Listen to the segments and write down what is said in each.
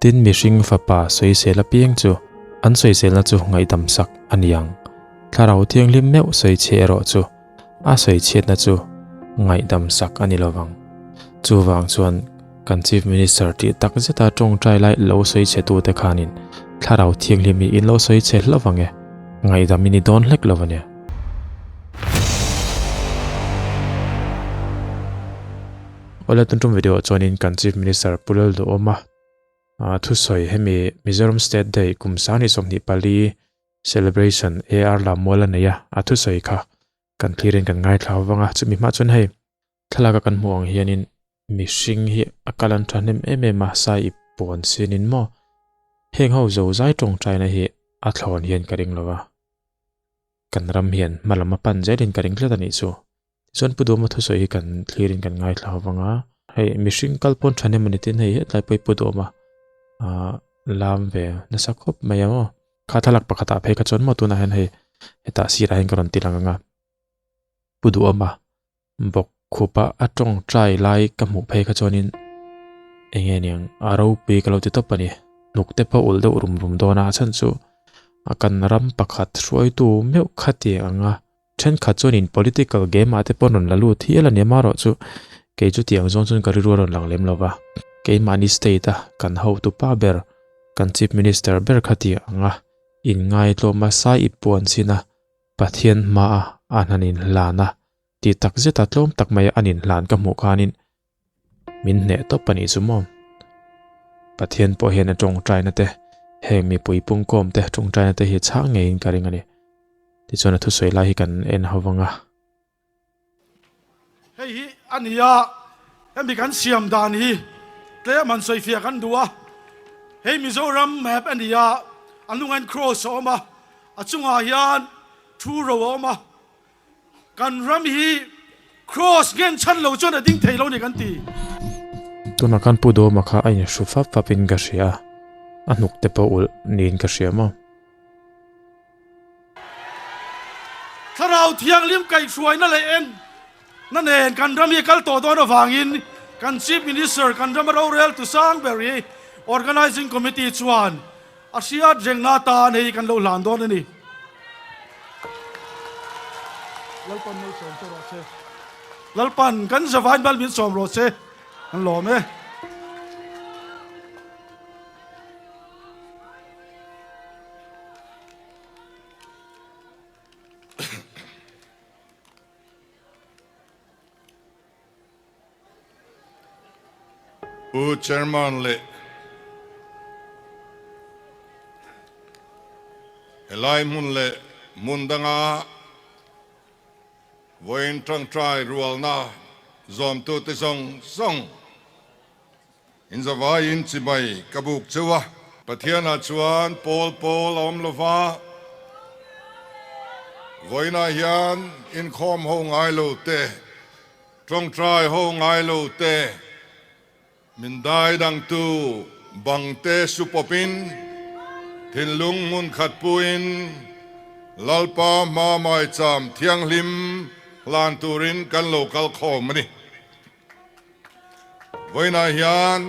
Tin, mihring Fapa sawisel apiang chu an sawiselna chu ngaihdamsak a ni ang. Thlarau Thianghlim meuh sawichhe erawh chu a sawichhiatna chu ngaihdamsak a ni lovang. Chuvang chuan kan Chief Minister tih tak zeta tawngtai lai lo sawichhetute khanin Thlarau Thianghlim hi in lo sawichhe hlauh ang e, ngaihdam i ni dawn hlek lo a nia. Awle tun tum video ah chuanin kan Chief Minister Pu Lalduhawma thusawi hemi Mizoram State Day kum 2024 celebration AR Lammual a nei a, a thusawi kha kan thlir in kan ngaithla vang a, chumi hma chuan hei thlalak a kan hmuh ang hianin mihring hi a kal an thahnem em em a, sai ip pawn sin in maw heng ho zo zai tawngtaina hi a thlawn hian ka ring lo va, kan ram hian hma lam a pan zel in ka ring tlat a nih chu. Tichuan Pu Duhawma thusawi hi kan thlir in kan ngaithla vang a, hei mihring kal pawn thahnem a ni tin hei hetlai pawh hi Pu Duhawma ah lam ve nasa khawp mai a maw. Kha thlalak pakhatah phei kha chuan maw tunah hian hei hetah sirah hian ka rawn ti lang ang a, Pu Duhawma bawk khupa a tawngtai lai ka hmuh phei kha chuanin eng nge niang a ropui ka lo ti tawp a ni. Hnuk te pawh ulh deuh rum rum dawn a, a chhan chu a kan ram pakhat hruaitu meuh khati ang a. Thenkhat chuanin political game ah te pawh an rawn la lut hial a ni amaherawh chu kei chu tiang zawng chuan ka rilru a rawn lang lem lo va. Keimahni state a kan hotu pa ber, kan chief minister ber kha ti ang a, inngaihtlawm a sai ip puan chin a, Pathian hma a an han inhlan a, ti tak zet a tlawm tak mai a an inhlan ka hmuh khanin min hneh tawp a nih chu maw. Pathian pawh hian a tawngtaina te, heng mipui pungkawm te tawngtaina te hi chhang ngeiin ka ring a ni. Tichuan a thusawi lai hi kan en ho vang a. Hei hi a ni a, hemi kan siam dan hi tlem han sawifiah kan duh a. Hei Mizoram map a ni a, a hnungah hian cross a awm a, a chungah hian thu ro a awm a. Kan ram hi cross ngen chhan lo chuan a ding thei lo ni kan ti. Tunah khan Pu Dawma kha a inhru fap fapin ka hria a, a hnuk te pawh ulh niin ka hria maw. Thlarau Thianghlim kaihhruaina leh en na nen kan ram hi kal tawh dawn avangin kan Chief Minister kan rama rorel tu sang ber hi Organising Committee chuan a hriat rengna atan hei kan lo hlan dawn a ni. Lalpan malsawm che rawh se. Lalpan kan zavain mal min sawm rawh se. Kan lawm e. Pu Chairman leh helai hmun leh hmun danga vawiin tangtai rualna zawmtute zawng zawng In zavaiin chibai ka buk cheu a. Pathianah chuan pawl pawl a awm lo va, vawiinah hian inkhawm ho ngai lo te, tawngtai ho ngai lo te, min dai dangtu bang te su pawpin, thinlung hmun khat puin Lalpa hma maicham thianghlim hlan turin kan lo kal khawm a ni. Vawiinah hian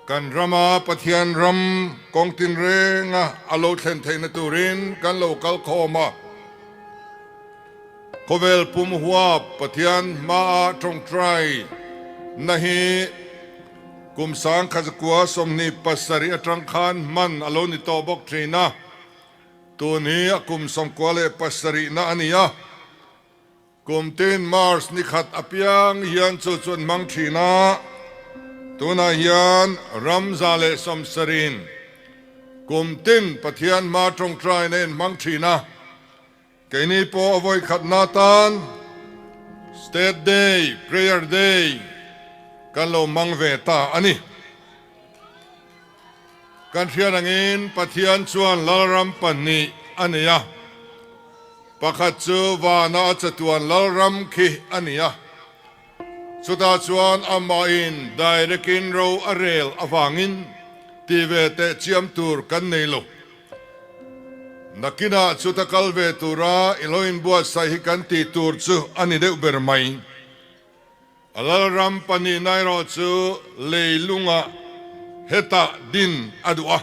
kan rama Pathian ram kawng tinrenga a lo thlen theihna turin kan lo kal khawm a. Khawvel pum huap Pathian hmaa tawngtai na hi kum 1927 atang khan hman a lo ni tawh bawk thin a, tun hi a kum 97 na a ni a. Kum tin March ni khat apiang hian chu chu an hmang thin a, tunah hian ram 170 kum tin Pathian hma tawngtaina in hmang thin a, keini pawh a vawi khatna tan State Day, Prayer Day kan lo hmang ve ta a ni. Kan hriat angin Pathian chuan Lalram pahnih a nei a, pakhat chu vana a chatuan Lalram khi a ni a, chutah chuan amahin direct-in ro a rel avangin ti ve teh chiam tur kan nei lo. Nakinah chuta kal ve tura i lo inbuatsaih hi kan tih tur chu a ni deuh ber mai. A lalram pahnihna erawh chu leilunga Hetah din a duh a.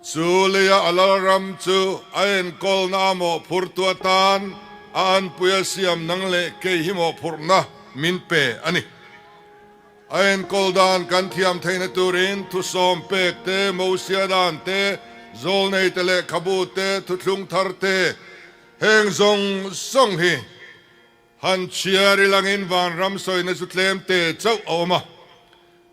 Chu leia a lalram chu a enkawlna a mawhphurtu atan a anpui a siam nang leh kei hi mawhphurhna min pe a ni. A enkawl dan kan thiam theihna turin thusawm pek te, Mosia dan te, zawlnei te lehkhabu te, thuthlung thar te, heng zawng zawng hi han chhiar ilangin vanram sawina chu tlem te chauh a awm a.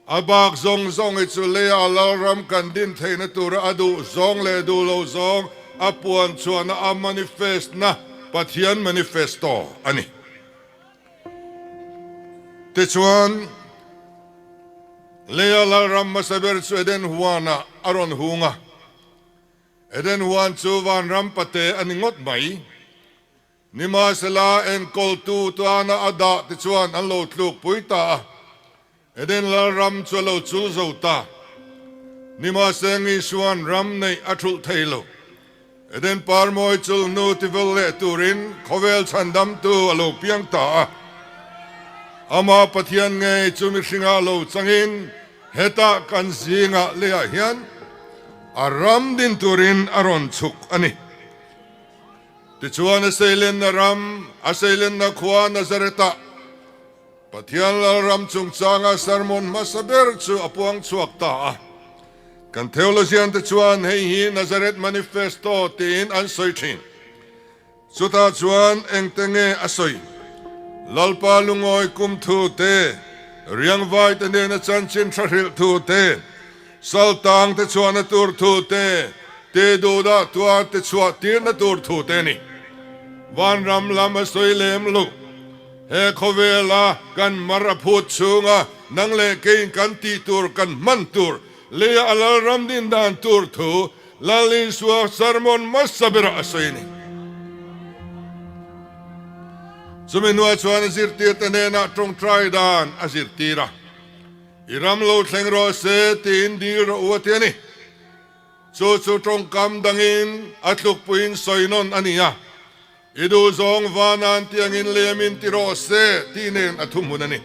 A bak zawng zawng hi chu leia a lalram kan din theihna tura a duh zawng leh duh lo zawng a puan chhuahna a manifest na Pathian manifesto a ni. Tichuan, leia lalram hmasa ber chu Eden huanah a rawn hung a. Eden huan chu vanram pate a ni ngawt mai. Nimahsela, enkawltu tana a dah te chuan an lo tlukpui ta a, Eden lalram chu a lo chul zo ta. Nimahse, Ngisuan ram neih a thulh thei lo. Eden parmawi chul hnu tivel leh turin khawvel chhandamtu a lo piang ta a. Amah Pathian ngei chu mihringah lo changin hetah kan zingah leiah hian a ram din turin a rawn chhuk a ni. Tichuan a seilenna ram, a seilenna khua Nazareth-ah Pathian Lalram chungchanga sermon hmasa ber chu a puang chhuak ta a. Kan theologian te chuan hei hi Nazareth Manifesto tiin an sawi thin. Chutah chuan engte nge a sawi? Lalpa lungawi kum thu te, riangvai te nena chanchin tha hrilh thu te, Saltang te chhuahna tur thu te, ti duhdah tuar te chhuah tirna tur thu te a ni. Vanram lam a sawi lem lo. He khawvela kan mar a phut chhunga nang leh keiin kan tih tur kan hman tur leia a lalram din dan tur thu Lal Isua sermon hmasa berah a sawi a ni. Chumi hnuah chuan a zirtirte hnenah tawngtai dan a zirtir a. I ram lo thleng rawh se tiin dil rawh u a ti a ni. Chu chu tawngkam dangin a tlukpuiin sawi nawn a ni a, I duh zawng vana an tiangin lemin ti rawh se tih nen a thuhmun a ni.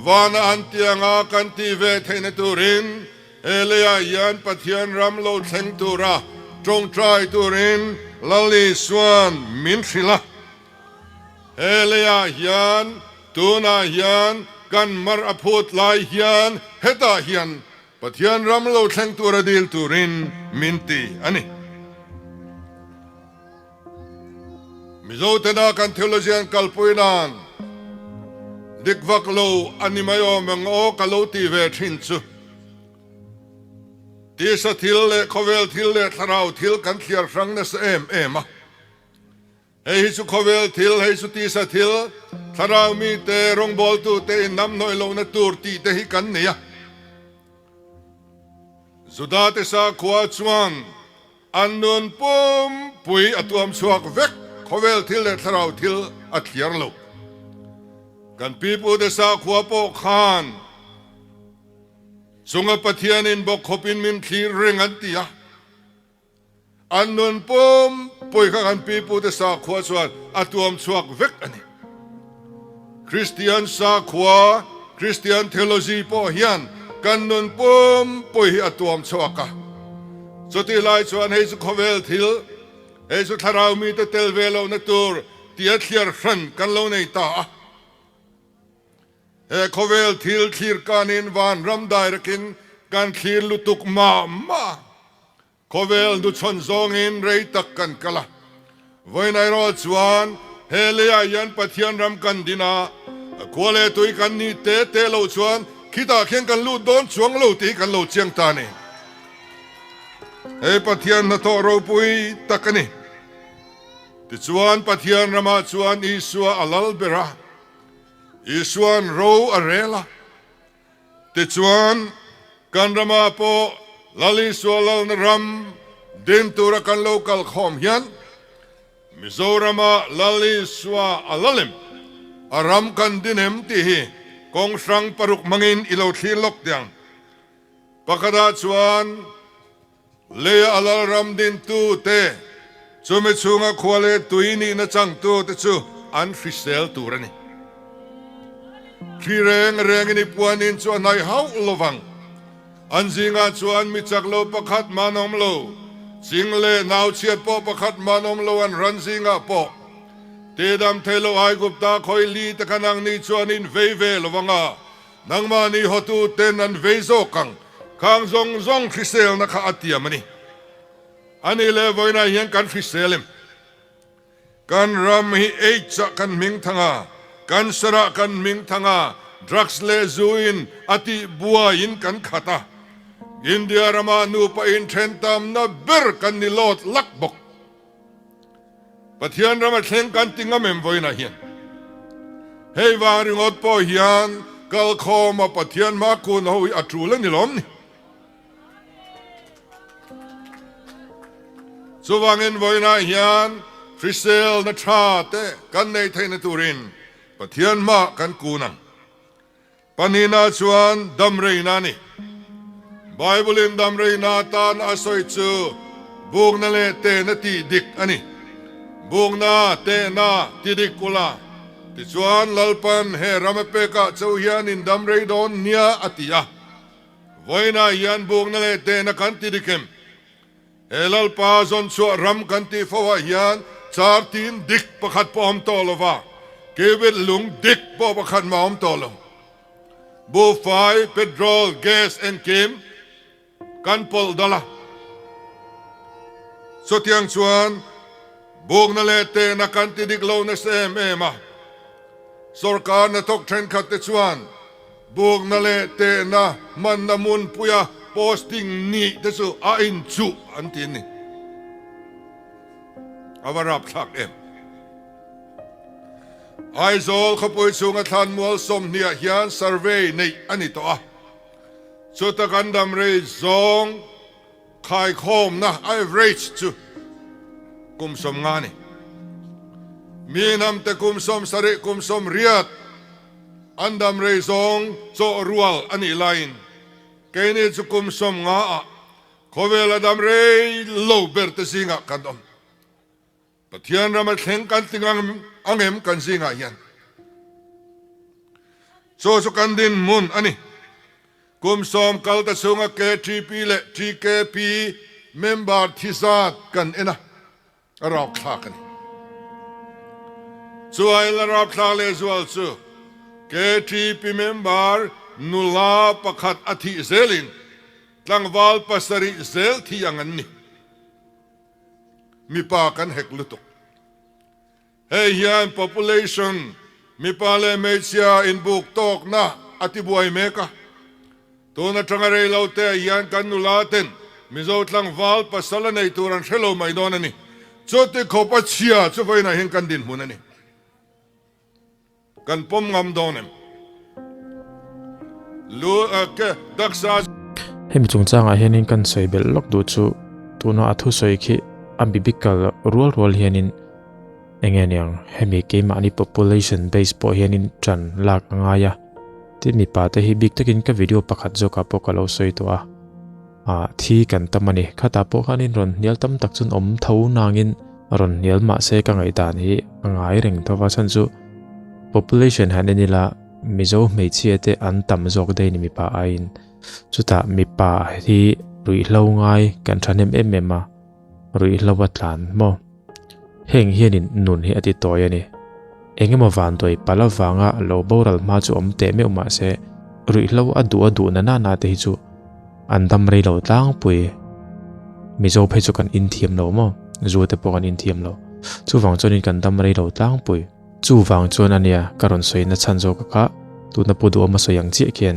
Vana an tianga kan tih ve theihna turin he leiah hian Pathian ram lo thleng tura tawngtai turin Lal Isuan min hrilh a. He leiah hian tunah hian kan mar a phut lai hian hetah hian Pathian ram lo thleng tura dil turin min ti a ni. Mizo tena kan theologian kalpui nan dik vak lo a ni mai awm ang aw ka lo ti ve thin chu. Tisa thil leh khawvel thil leh thlarau thil kan thliar hrang nasa em em a. Hei hi chu khawvel thil, hei chu tisa thil, thlarau mite, rawngbawltute innamhnawih lohna tur tih te hi kan nei a. Judate sakhua chuan an nun pumpui a tuam chhuak vek, khawvel thil leh thlarau thil a thliar lo. Kan pipute sakhua pawh khan chunga Pathianin bawkkhawpin min thlir reng an ti a. An nun pum pui kha kan pipute sakhua chuan a tuam chhuak vek a ni. Kristian sakhua, Kristian theology pawh hian kan nun pum pui hi a tuam chhuak a. Chutih lai chuan hei chu khawvel thil, hei chu thlarau mite tel ve lohna tur tia thliar hran kan lo nei ta a. He khawvel thil thlir kanin vanram dairakin kan thlir lutuk mah mah a. Khawvel hnuchhawn zawngin rei tak kan kal a, vawiin erawh chuan he leiah hian Pathian ram kan din a, khua leh tui kan nih te te loh chuan khitah khian kan lut dawn chuang lo tih hi kan lo chiang ta a ni. Hei Pathian hnathawh ropui tak a ni. Tichuan Pathian ramah chuan Isua a lal ber a, Isua'n ro a rel a. Tichuan, kan ramah pawh Lal Isua lalna ram din tura kan lo kal khawm hian Mizorama Lal Isua a la lem, a ram kan din em tih hi kawng hrang paruk hmangin i lo thlir lawk teh ang. Pakhatah chuan leia a lal ram dintute, chumi chhunga khua leh tui nihna changtute chu an hrisel tur a ni. Thli reng rengin i puanin chu a hnaih hauh lovang. An zingah chuan mi chak lo pakhat man awm lo, ching leh nau chhiat pawh pakhat man awm lo an ran zingah pawh. Tidam thei lo Aigupta khawi li te kha nangni chuan in vei ve lo anga, nangmahni hotu ten an vei zawk ang, khang zawng zawng hriselna kha a tiam a ni. A nih leh vawiinah hian kan hrisel em? Kan ram hi AIDS ah kan hming thang a, cancer ah kan hming thang a, drugs leh zu in a tih buai in kan khat a. India ramah nupa inthen tamna ber kan ni lawt lak bawk. Pathian rama thleng kan ti ngam em vawiinah hian? Hei vang ringawt pawh hian kalkhawma Pathian hma kun ho hi a tul a ni lawm ni. Chuvangin vawiinah hian hriselna tha te kan neih theihna turin Pathian hma kan kun ang. Pahnihna chuan damreina a ni. Bible-in damreina atan a sawi chu bukna leh tehna tih dik a ni. Bukna, tehna ti dik ula, tichuan Lalpan he ram a pekah chauh hian in damrei dawn nia a ti a. Vawiinah hian bukna leh tehna kan ti dik em? He Lalpa zawn chhuah ram kan tih fo ah hian char tin dik pakhat pawh a awm tawh lo va, kewit lung dik pawh pakhat mah a awm tawh lo. Buhfai, petrol, gas engkim kan pawlh dal a. Chutiang chuan bukna leh tehna kan ti dik lo nasa em em a. Sorkar hnathawk thenkhat te chuan Bukna leh tehna hmanna hmunpuia posting nih te chu a inchuh an ti a ni. A va rapthlak em? Aizawl khawpui chhunga thlanmual sawmhniah hian survey neih a ni tawh a, chuta kan damrei zawng Khaikhawmna average chu kum 50 a ni. Mi hnamte kum 70 kum 80 an dam rei zawng chawh rual a nih laiin keini chu kum 50 ah khawvela dam rei lo ber te zingah kan awm. Pathian rama thleng kan ti ang em kan zingah hian chu chu kan dinhmun a ni. Kum 10 kal ta chhunga KTP leh TKP member thi zat kan en a, a rapthlak a ni. Chuai la rapthlak lehzual chu KTP member nula pakhat a thih zelin tlangval pasarih zel thi ang an ni. Mipa kan hek lutuk. Hei hian population mipa leh hmeichhia inbuk tawkna a tibuai mek a. Tun atanga rei lo te ah hian kan nula ten Mizo tlangval pasal a nei tur an hre lo mai dawn a ni. Chuti khawp a chhia chu vawiinah hian kan dinhmun a ni. Kan pawm ngam dawn em? Lu ke taksa. Hemi chungchangah hianin kan sawi belh lawk duh chu tuna a thusawi khi a biblical rual rual hianin eng nge niang hemi keimahni population base pawh hianin tan lak a ngai a tin mipa te hi bik takin ka video pakhat zawkah pawh ka lo sawi tawh a ah thi kan tam a ni khatah pawh khanin rawn hnial tam tak chuan awm tho nangin rawn hnial mahse ka ngaihdan hi a ngai reng tho va chhan chu population han en ila Mizo hmeichhia te an tam zawk daih ni mipa aiin chutah mipa hi ruihhlo ngai kan thahnem em em a ruihhlo a tlan maw heng hianin nun hi a ti tawi a ni engemaw vanduai pal avanga lo boral hma chu awm teh meuh mahse ruihhlo a duh a duh na na na te hi chu an dam rei lo tlangpui Mizo phei chu kan inthiam lo maw zu te pawh kan inthiam lo chuvang chuanin kan dam rei lo tlangpui chuvang chuan ania ka rawn sawi na chhan zawk kha tuna pu duhawm a sawi ang chiah khian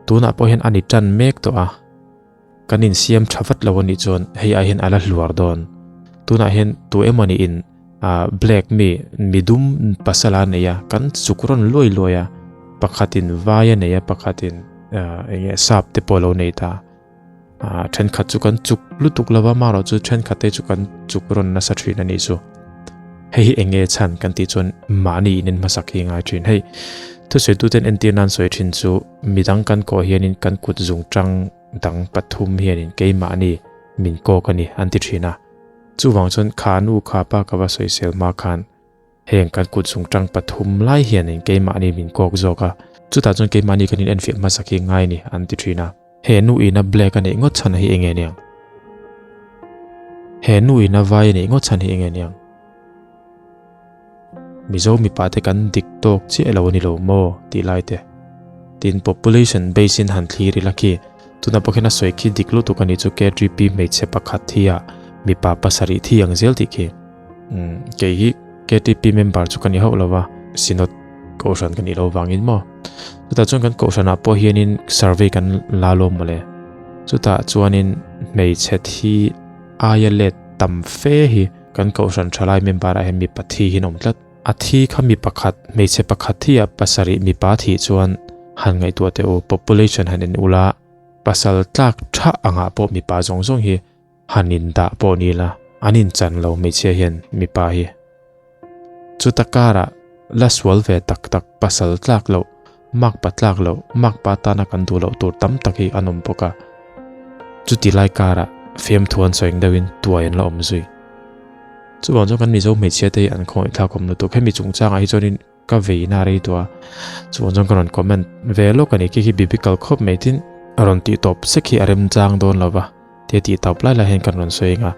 tunah pawh hian a ni tan mek tawh a kan insiam tha vat lo anih chuan hei ai hian a la hluar dawn tunah hian tu emawni in ah black mi midum pasal a nei a kan chuk rawn luai luai a pakhatin vai a nei a pakhatin ah eng nge sap te pawh a lo nei ta ah thenkhat chu kan chuk lutuk lo va amaherawh chu thenkhat te chu kan chuk rawn nasa thin a nih chu hei hi eng nge chhan kan tih chuan mahni in en hmasak hi a ngai thin hei thusawi tu ten entir nan sawi thin chu midang kan kawh hianin kan kut zung tang dang pathum hianin keimahni min kawk a ni an ti thin a chuvang chuan kha nu kha pa ka va sawisel hma khan heng kan kut zung tang pathum lai hianin keimahni min kawk zawk a chutah chuan keimahni kan in enfiah hmasak hi ngai a ni an ti thin a. He nu ina black a neih ngawt chhan hi enge niang? He nu ina vai a neih ngawt chhan hi enge niang? Mizo mipa te kan dik tawk chiah lo a ni lo maw tih lai te. Tin population base in han thlir ila khi tuna pawh khian a sawi khi dik lutuk a ni chu KTP hmeichhe pakhat thi ah mipa pasarih thi ang zel tih khi. Umm kei hi KTP member chu ka ni hauh lo va Synod kohhran ka nih loh vangin maw. Chutah chuan kan kohhranah pawh hianin survey kan la lawm mawle. Chutah chuanin hmeichhe thi aia let tam fe hi Kan kohhran thalai member ah hian mipa thi hi an awm tlat. A thi kha mi pakhat, hmeichhe pakhat thi ah pasarih mipa thih chuan han ngaihtuah teh u, population han en ula, pasal tlak tha angah pawh mipa zawng zawng hi han in dah pawh ni la, an in chan lo hmeichhia hian mipa hi. Chuta karah la sual ve tak tak pasal tlak loh, makpa tlak loh, makpa tana kan duh loh tur tam tak hi an awm bawk a. Chuti lai karah fiamthu an sawi ang deuhin tuai an la awm zui. Chuvang chuan kan Mizo hmeichhia te hi an khawngaih thlak awm lutuk. Hemi chungchangah hi chuanin ka veina a rei tawh a, chuvang chuan ka rawn comment ve lawk a ni. Khi khi biblical khawp mai tin a rawn tih tawp sek hi a remchang dawn lo va. Tia tih tawp lai lai hian kan rawn sawi eng a,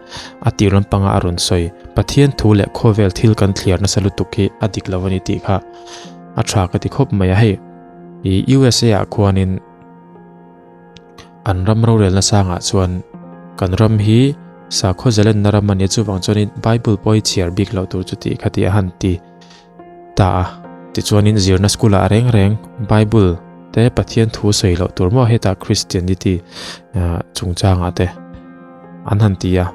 a tir lampanga a rawn sawi. Pathian thu leh khawvel thil kan thliar nasa lutuk hi a dik lo a ni tih kha a tha ka ti khawp mai a. Hei i USA ah khuanin an ram rorelna sangah chuan kan ram hi sakhaw zalenna ram a nia chuvang chuanin Bible pawh hi chhiar bik loh tur chu tih kha tih a han ti. Ta a, tichuanin zirna school ah reng reng Bible te Pathian thu sawi loh tur maw hetah Christianity chungchangah te an han ti a.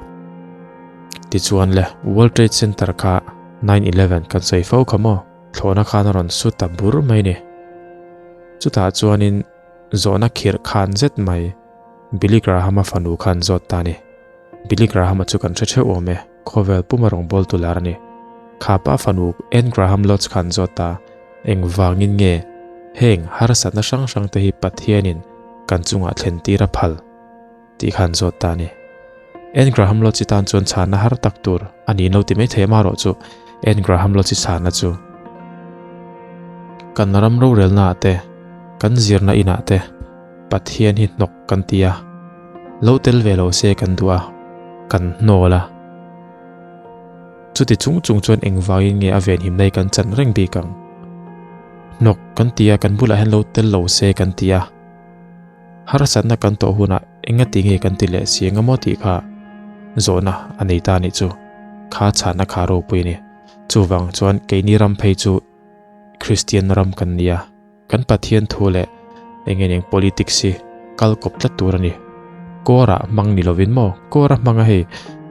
Tichuan le World Trade Center kha 9/11 kan sawi fo kha maw thlawhna khan a rawn su ta bur mai ni. Chutah chuanin zawhna khirh khan zet mai Billy Graham-a fanu khan zawt ta ni. Billy Graham-a chu kan hre theuh awm e, khawvel puma rawngbâwl tu lar a ni. Kha pa fanu Ann Graham Lotz khan zawt ta, Engvangin nge heng harsatna hrang hrang te hi Pathianin kan chungah thlen tir a phal? tih khan zawt ta a ni. Ann Graham Lotz-i tan chuan chhanna har tak tur a niin lo ti maithei amaherawh chu Ann Graham Lotz-i chhanna chu kan ram rorelnaah te, kan zirna inah te, Pathian hi hnawk kan ti a, lo tel ve lo se kan duh a, kan hnawl a. Chuti chung chung chuan engvangin nge a venhimna hi kan chan reng bik ang? Hnawk kan ti a, kan bulah hian lo tel lo se kan ti a. Harsatna kan tawh hunah engati nge kan ti leh si eng emaw tih kha zawhna a nei ta anih chu. Kha chhanna kha ropui a ni. Chuvang chuan keini ram phei chu Kristian ram kan ni a. Kan Pathian thu leh eng eng politics hi kal kawp tlat tur a ni. Kawrah hmang ni lovin maw? Kawra hmanga hei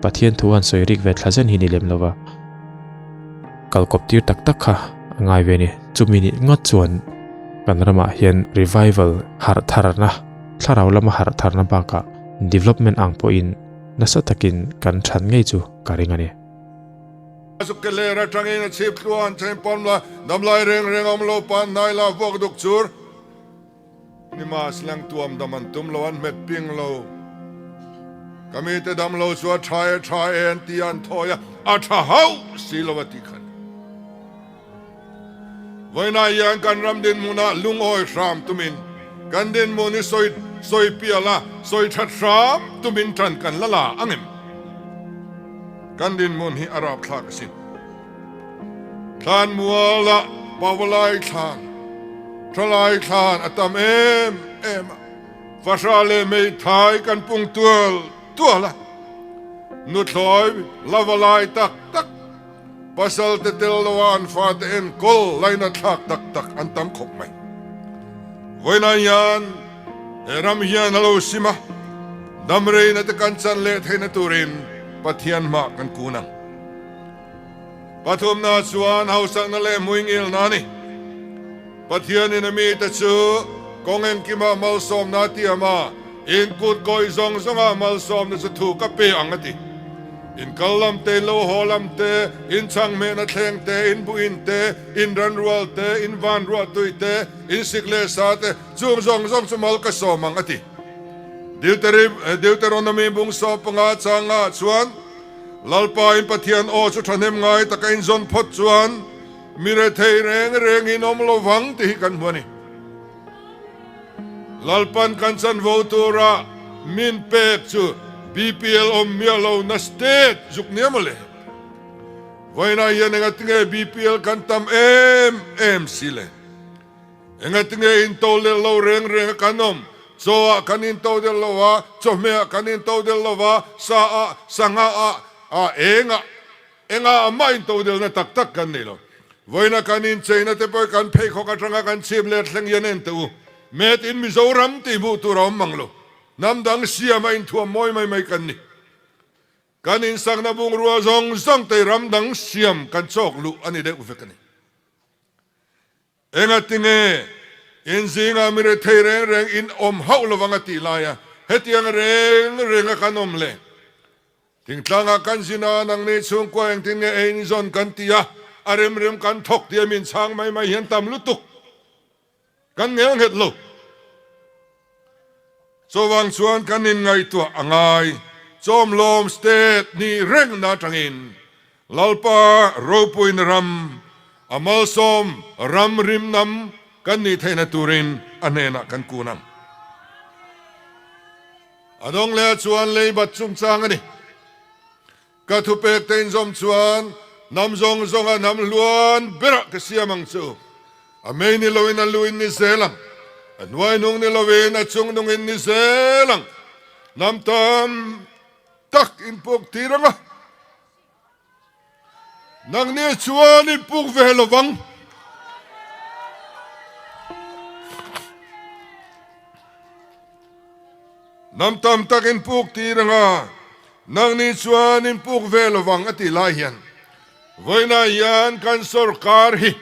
Pathian thu han sawi rik ve thla zen hi ni lem lova. Kal kawp tir tak tak kha a ngai ve a ni. Chumi nih ngawt chuan kan ramah hian revival harh tharna, thlarau lama harh tharna bakah development ang pawhin nasa takin kan than ngei chu ka ring a ni. Zukkeler atangin a chhip tluan chen pawm la, damlai reng reng awm lo pan hnai la vuak duk chur. Nima slang tuam dam an tum lo an hmet ping lo. Ka mite dam lo chu a tha e tha e an ti a an thawi a, a tha hauh si lo a ti khan. Vawiinah hian kan ram dinhmunah lungawi hram tumin kan dinhmun hi sawi sawi pial a, sawi that hram tumin tan kan la la ang em? Kan dinhmun hi a rapthlak asin. Thlan mualah Pavalai thlan, Thalai thlan a tam em em a, Fahra leh Meithai kan pung tual tual a, nuthlawi lavalai tak tak, Pasal te tel lo a an fate enkawl laina thlak tak tak an tam khawp mai. Vawiinah hian he ram hian a lo sim a, damreina te kan chan leh theihna turin Pathian hmah kan kun ang. Pathumna chuan hausakna leh hmuingilna a ni. Pathianin a mite chu kawng engkimah malsawmna a tiam a, Inkut kawih zawng zawngah malsawmna chu thu ka pe ang a ti. In kal lam te, in lo haw lam te, in chhang hmehna thleng te, in buin te, in ranrual te, in vanruah tui te, in sik leh sa te, chung zawng zawng chu mal ka sawm ang a ti. Deuteronomy bung 15 changah chuan Lalpa in Pathian aw chu thahnem ngai taka in zawn phawt chuan mi rethei reng reng in awm lovang tih hi kan hmu a ni. Lalpan kan chanvo tura min pek chu BPL awm miah lo na state zuk nia mawle. Vawiinah hian engatinge BPL kan tam em em si le? Engatinge into leh lo reng reng a kan awm? Chaw ah kan into del lo a, chawhmeh ah kan into del lo va, sa ah, sangha ah, ah eng ah, Engah mah intodelna tak tak kan nei lo. Vawiina kan incheina te pawh kan pheikhawk atanga kan chhim let thleng hian en teh u. Made in Mizoram tih hmuh tur a awm mang lo. Hnam dang siam a inthuam mawi mai mai kan ni. Kan insakna bungrua zawng zawng te ram dang siam kan chawk luh a ni deuh vek a ni. Engatinge in zingah mi rethei reng reng in awm hauh lovang a tih laia hetiang reng renga kan awm le? Thingtlangah kan zin a, nangni chhungkua engtin nge ei in zawn kan ti a, a rem rem kan thawk tih a min chhang mai mai hian tam lutuk kan ngel nghet lo. Chuvang chuan kan inngaihtuah a ngai. Chawmlawm state ni rengna atangin Lalpa ropuina ram, a malsawm ram rimnam kan nih theihna turin a hnenah kan kun ang. A dawng leh chuan leibat chungchang a ni. Ka thupek te inzawm chuan hnam zawng zawnga hnam hluan berah ka siam ang chu. A mei ni loin a lu in ni zel ang, a hnuai hnung ni loin a chung nung in ni zel ang. Hnam tam tak in puk tir ang a, nangni chuan in puk ve lo vang. Hnam tam tak in puk tir ang a, nangni chuan in puk ve lo vang a tih lai hian vawiinah hian kan sorkar hi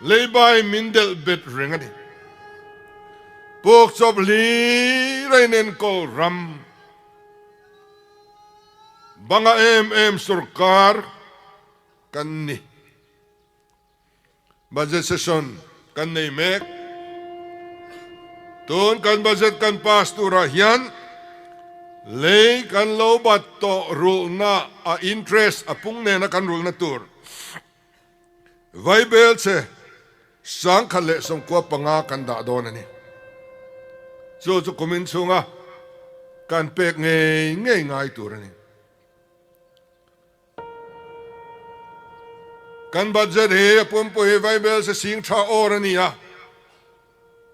leibai min delh bet reng a ni. Puk chawp hlir a inenkawl ram banga em em sorkar kan ni. Budget session kan nei mek. Tun kan budget kan pass turah hian lei kan lo bat tawh rulhna a interest a pung nena kan rulhna tur vaibel che 1095 kan dah dawn a ni. Chu chu kumin chhunga kan pek ngei ngei ngai tur a ni. Kan budget hi a pumpui hi vaibel se sing tha awr a ni a,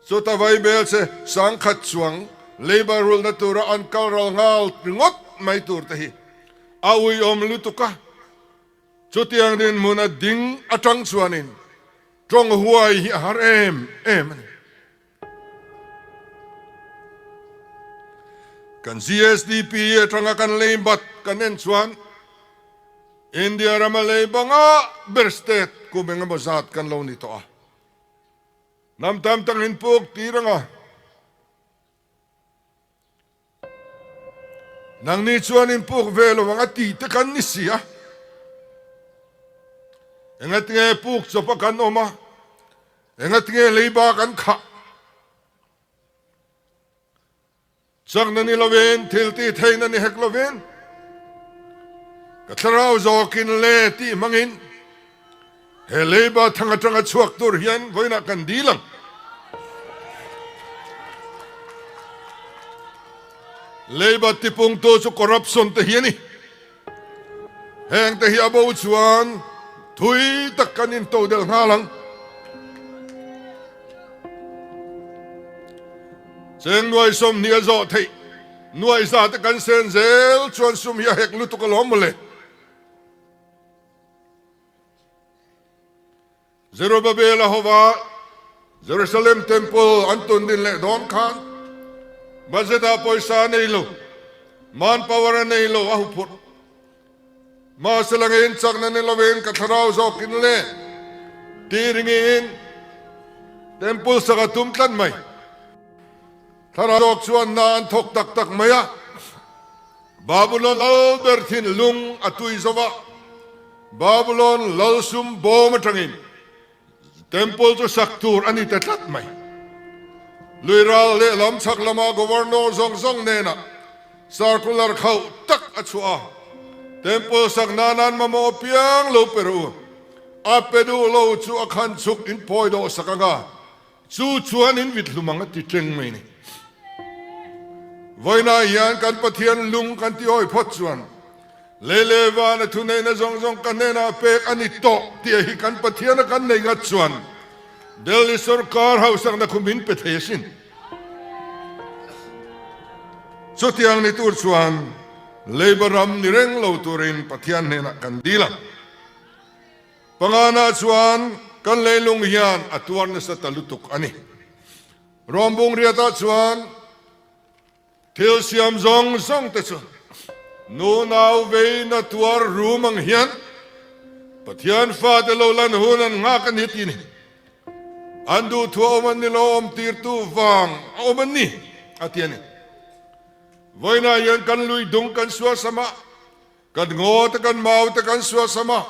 chuta vaibel se 10,000 chuang labour rulna tura an kal ral nghal ringawt mai tur te hi a uiawm lutuk a, chutiang dinhmun a ding atang chuanin tawng huai hi a har em em a ni. Kan GSDP atanga kan lei bat kan en chuan India rama lei banga ber state kum engemaw zat kan lo ni tawh a. Hnam tam tak in puk tir anga nangni chuan in puk ve lo ang a tih te kan ni si a. Engatinge puk chawp a kan awm a, Engatinge leiba kan khah? Chakna ni lovin, thil tih theihna ni hek lovin, ka thlarau zawkin le tih hmangin he leiba thang atanga chhuak tur hian vawiinah kan dil ang. Leiba tipungtu chu corruption te hi a ni. Heng te hi a bo chuan thui tak kan into del nghal ang. Cheng nuai 20 a zawh theih nuai za te kan sen zel chuan sum hi a hek lutuk alawm mawle. Zerubbabel a hova Jerusalem Temple an tun din leh dawn khan budget ah pawisa a nei lo, manpower a nei lo a huphurh. Mahse langin chakna ni lovin ka thlarau zawkin le ti ringin Temple sak a tum tlat mai. Thlarau zawk chuan hna an thawk tak tak mai a. Babulon lal ber thinlung a tui zo va, Babulon lal sum bawm atangin Temple chu sak tur a ni ta tlat mai. Lui ral lehlam chhak lama Governor zawng zawng hnenah circular khauh tak a chhuah a, Temple sak nan an mamawh apiang lo pe rawh u, a pe duh lo chu a khan chhuk in phawi dawh sak anga, chu chuan in vit hlum ang a ti teng mai ni. Vawiinah hian kan Pathian lung kan ti awi phawt chuan lei leh vana thuneihna zawng zawng ka hnenah pek a ni tawh tih hi kan Pathiana kan nei ngat chuan Delhi sorkar hausakna khu min pe thei asin. Chutiang ni tur chuan Labour ram ni reng lo turin Pathian hnenah kan dil a. Pangana chuan kan leilung hian a tuar nasa ta lutuk a ni. Rawmbung riatah chuan thil siam zawng zawng te chu nu nau veina tuar rum ang hian Pathian fate lo lan hun an nghak a ni tih ni. An duhthua awm an ni lo, awm tirtu vang a awm an ni a ti a ni. Vawiinah hian kan lui dung kan suasam a, kan ngaw te kan mau te kan suasam a,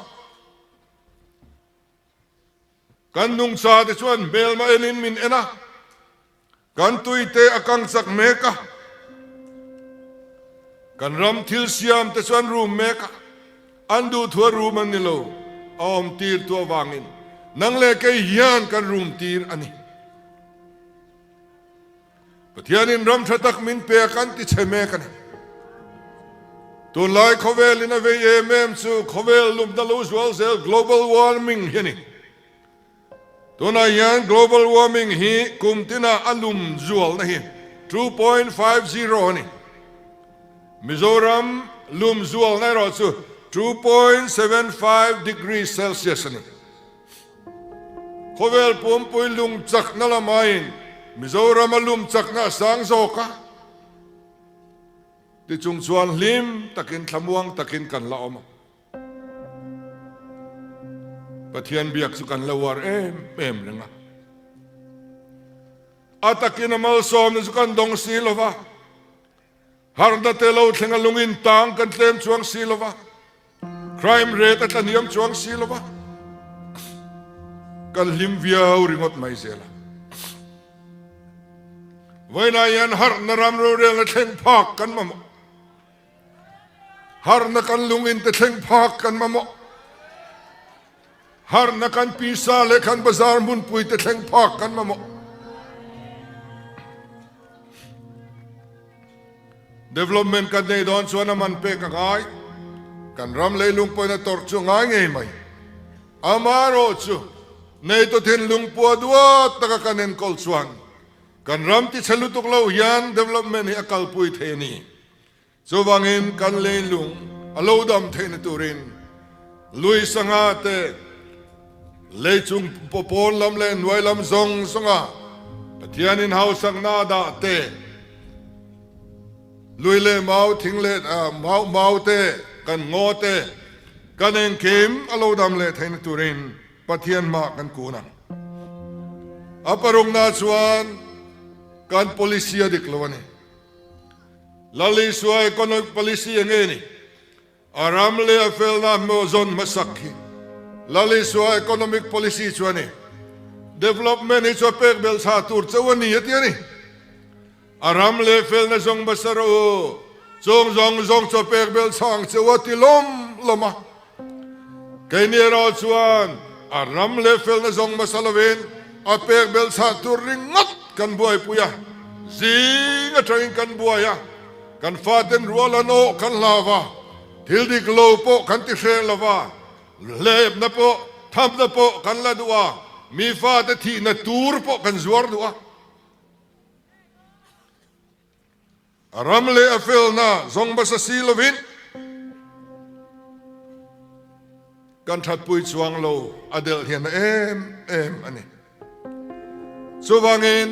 Kan nungcha te chuan hmelma enin min en a, kan tui te a kang chak mek a, kan ram thil siam te chuan rum mek a, an duhthua rum an ni lo, a awm tir tu avangin nang leh kei hian kan rum tir a ni. Pathianin ram tha tak min pe a kan ti chhe mek a ni. Tunlai khawvelin a vei em em chu khawvel lumna lo zual zel global warming hi a ni. Tunah hian global warming hi kum tina a lum zualna hi 2.50 a ni. Mizoram lum zualna erawh chu 2.75 degree Celsius a ni. Khawvel pumpui lung chakna lamain Mizoram a lum chakna a sang zawk a, tichung chuan hlim takin thlamuang takin kan la awm a. Pathian biak chu kan la uar em em reng a. A takin a malsawmna chu kan dawng si lo va, harna te lo thleng a lungin tang kan tlem chuang si lo va. Crime rate a tlahniam chuang si lo va, kan hlim viau ringawt mai zel a. Vawiinah hian harhna ram rorelna thleng phak kan mamawh. Harhna kan lungin te thleng phak kan mamawh. Harhna kan pisa leh kan bazar hmunpui te thleng phak kan mamawh. Development kan nei dawn chuan a man pek a ngai. Kan ram leilung pawhin a tawrh chu a ngai ngei mai. Amaherawh chu neitu thinlung pua duat taka kan enkawl chuan kan ram tichhe lutuk lo hian development hi a kalpui thei a ni. Chuvangin kan leilung a lo dam theihna turin lui sangha te leichung pawn lam leh hnuai lam zawng zawnga Pathianin hausakna a dah te, lui leh mau thing leh mau mau te kan ngaw te kan engkim a lo dam leh theihna turin Pathian hmah kan kun ang. A parukna chuan kan policy a dik lo a ni. Lal Isua economic policy eng nge ni? A ram leh a felna hmuh zawn hmasak hi Lal Isua economic policy chu a ni. Development hi chu a pek belh chhah tur chauh a ni a ti a ni. A ram leh felna zawng hmasa rawh u, chung zawng zawng chu a pek belh chhah ang chauh a ti lawm lawm a. Keini erawh chuan a ram leh felna zawng hmasa lovin a pek belh chhah tur ringawt kan buaipui a, zing atangin kan buai a, kan faten rual an awh kan hlau a, thil dik lo pawh kan ti hreh lo va, hlepna pawh thamna pawh kan la duh a, mi fate thihna tur pawh kan zuar duh a. A ram leh a felna zawng hmasa si lovin kan thatpui chuang lo a delh hian a em em a ni. Chuvangin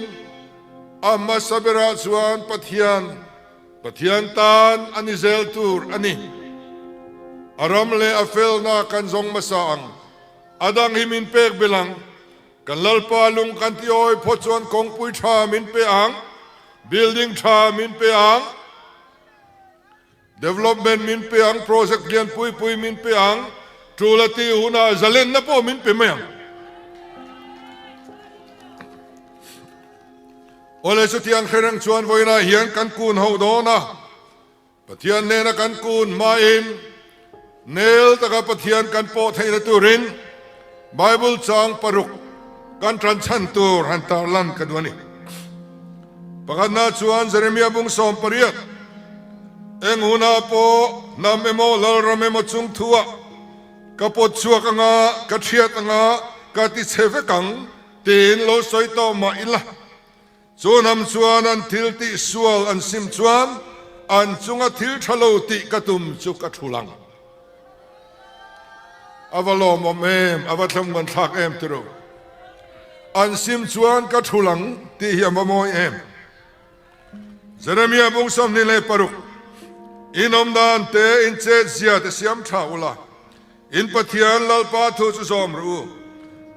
a hmasa berah chuan Pathian, Pathian tan a ni zel tur a ni. A ram leh a felna kan zawng hmasa ang, a dang hi min pek belh ang. Kan Lalpa lung kan ti awi phawt chuan kawngpui tha min pe ang, building tha min pe ang, development min pe ang, project lian pui pui min pe ang, tul a tih hunah zalenna pawh min pe mai ang. Awle chutiang hre reng chuan vawiinah hian kan kun ho dawn a. Pathian nena kan kun hmain nel taka Pathian kan pawh theihna turin Bible chang paruk kan tan chhan tur han tarlan ka duh a ni. Pakhatna chuan Jeremia bung 18, Eng hunah pawh hnam emaw lalram emaw chung thuah ka pawt chhuak anga, ka thiat anga, ka ti chhe vek ang tiin lo sawi tawh mah ila. Chu hnam chuan an thil tih sual an sim chuan an chunga thil tha lo tih ka tum chu ka thul ang. A va lawmawm em, a va thlawmngan thlak em tiro. An sim chuan ka thul ang tih hi a va mawi em. Jeremia bung 26, In awm dan te, in chet zia te siam tha ula, In Pathian Lalpa thu chu zawm rawh u.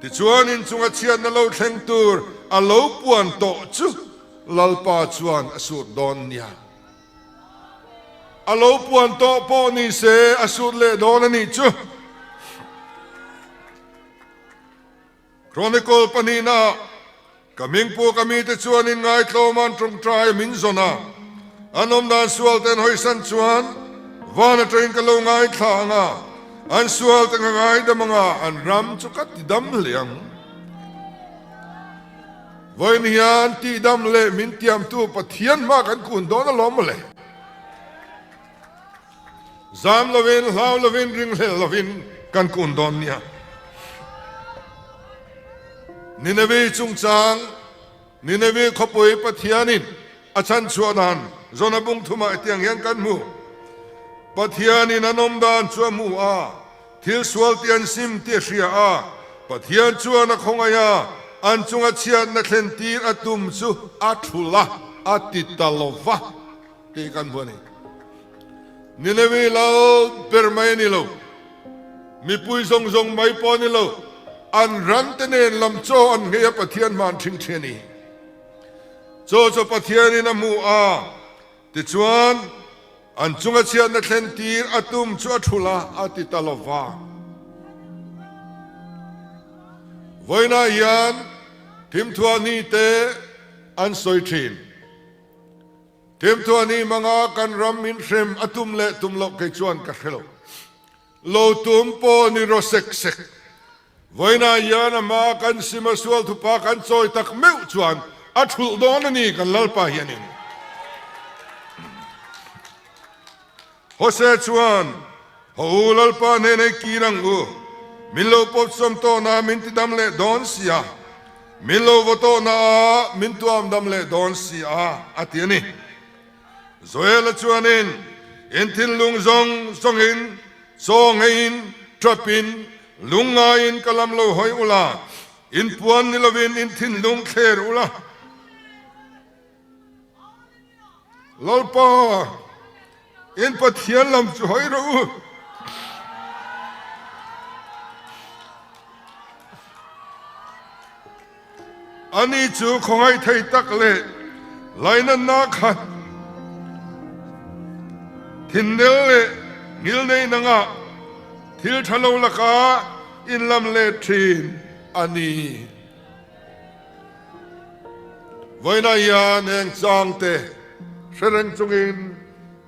Tichuan in chunga chhiatna lo thleng tur a lo puan tawh chu Lalpa chuan a sut dawn nia. A lo puan tawh pawh ni se a sut leh dawn a nih chu. Chronicle pahnihna Ka hmingpu ka mite chuan in ngaitlawm an tawngtai a min zawn a, an awm dan sual te an hawisan chuan van atangin ka lo ngaithla ang a, an sual te ka ngaidam ang a, an ram chu ka tidam hle ang. Vawiin hian tihdam leh min tiamtu Pathian hma kan kun dawn alawm mawle. Zam lovin, hlau lovin, ringhlel lovin kan kun dawn nia. Nineveh chungchang, Nineveh khawpui Pathianin a chhanchhuah dan Jona bung thumah hetiang hian kan hmu. Pathianin an awm dan chu a hmu a, thil sual tih an sim tih a hria a, Pathian chuan a khawngaih a, an chunga chhiatna thlen tir a tum chu a thul a, a ti ta lo va. Tih kan hmu a ni. Nineveh lal ber mai a ni lo, mipui zawng zawng mai pawh a ni lo, an ran te nen lam chaw an nghei a Pathian hman thin thin a ni. Chaw chu Pathianin a hmu a, tichuan an chunga chhiatna thlen tir a tum chu a thul a, a ti ta lo va. Vawiinah hian thimthuah ni te an sawi thin. Themthuani manga kan ram min hrem a tum leh tum loh kei chuan ka hre lo. Lo tum pawh ni rawh sek sek. Vawiinah hian a hma kan sim a sual thupa kan chawi tak meuh chuan a thulh dawn a ni kan Lalpa hianin. Hosea chuan, Haw u Lalpa hnen ei kir ang u, min lo pawt sawm tawhna min ti dam leh dawn si a, min lo vaw tawhna ah min tuam dam leh dawn si a, a ti a ni. Joela chuanin, In thinlung zawng zawngin, chaw ngeiin, ṭapin, lungngaiin ka lam lo hawi ula, in puan ni lovin in thinlung thler ula, Lalpa, in Pathian lam chu hawi rawh u. Ani chu khawngaih thei tak leh lainatna khat, thinnel leh ngilnei nangah thil tha lo lakah in lam let thin a ni. Vawiinah hian heng changte hre reng chungin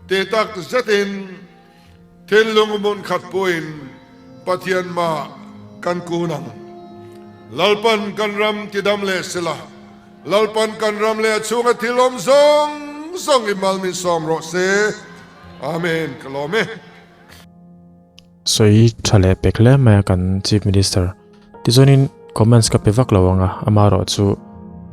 ti tak zetin thinlung hmun khat puiin Pathian mah kan kun ang. Lalpan kan ram tidam leh sela, Lalpan kan ram leh a chhunga thil awm zawng zawng i mal min sawm rawh se. Amen. Ka lawm e. Sawi tha leh pek hle mai a kan Chief Minister. Tichuanin comments ka pe vak lo ang a, amaherawh chu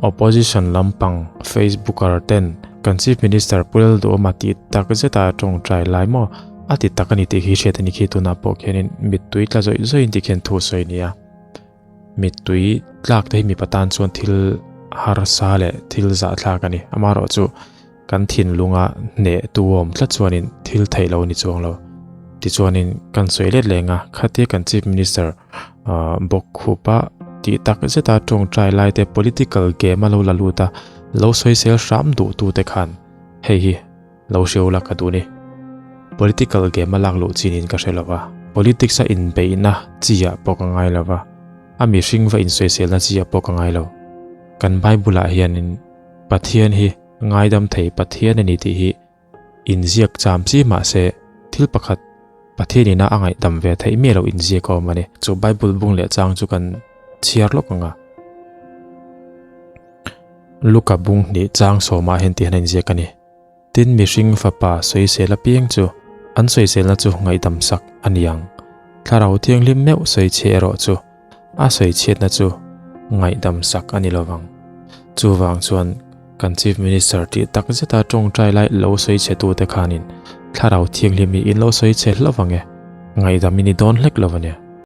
opposition lampang Facebooker ten kan Chief Minister Pu Lalduhawma tih tak zeta tawngtai lai maw a ti tak a ni tih khi hriat a ni khi tunah pawh khianin mittui tla zawih zawih in ti khian thu sawi a ni a. Mittui tlak te hi mipa tan chuan thil harsa leh thil zahthlak a ni. Amaherawh chu Kan thinlunga hneh tu awm tlat chuanin thil theih lo a ni chuang lo. Tichuanin kan sawi let leng a, khatia kan Chief Minister bawk khupa tih tak zeta tawngtai lai te political game a lo la lut a, lo sawisel hram duh tu te khan hei hi lo hriau la ka duh ni. Political game a lak luh chin in ka hre lo va, politics a inbeihna chi ah pawh ka ngai lo va, a mihring va insawiselna chi ah pawh ka ngai lo. Kan Bible ah hianin Pathian hi Ngaidam thei Pathian a ni tih hi inziak cham chi mah se thil pakhat Pathian ina a ngaihdam ve theih miah loh inziak a awm a ni. Chu Bible bung leh chang chu kan chhiar lawk ang a. Luka bung hnih chang sawmah hian tih hian a inziak a ni. Tin, mihring fapa sawisel apiang chu an sawiselna chu ngaihdamsak a ni ang. Thlarau Thianghlim meuh sawichhe erawh chu a sawichhiatna chu ngaihdamsak a ni lovang. Chuvang chuan kan Chief Minister tih tak zeta tawngtai lai lo sawichhetute khanin Thlarau Thianghlim hi in lo sawichhe hlauh ang e, ngaihdam i ni dawn hlek lo a nia.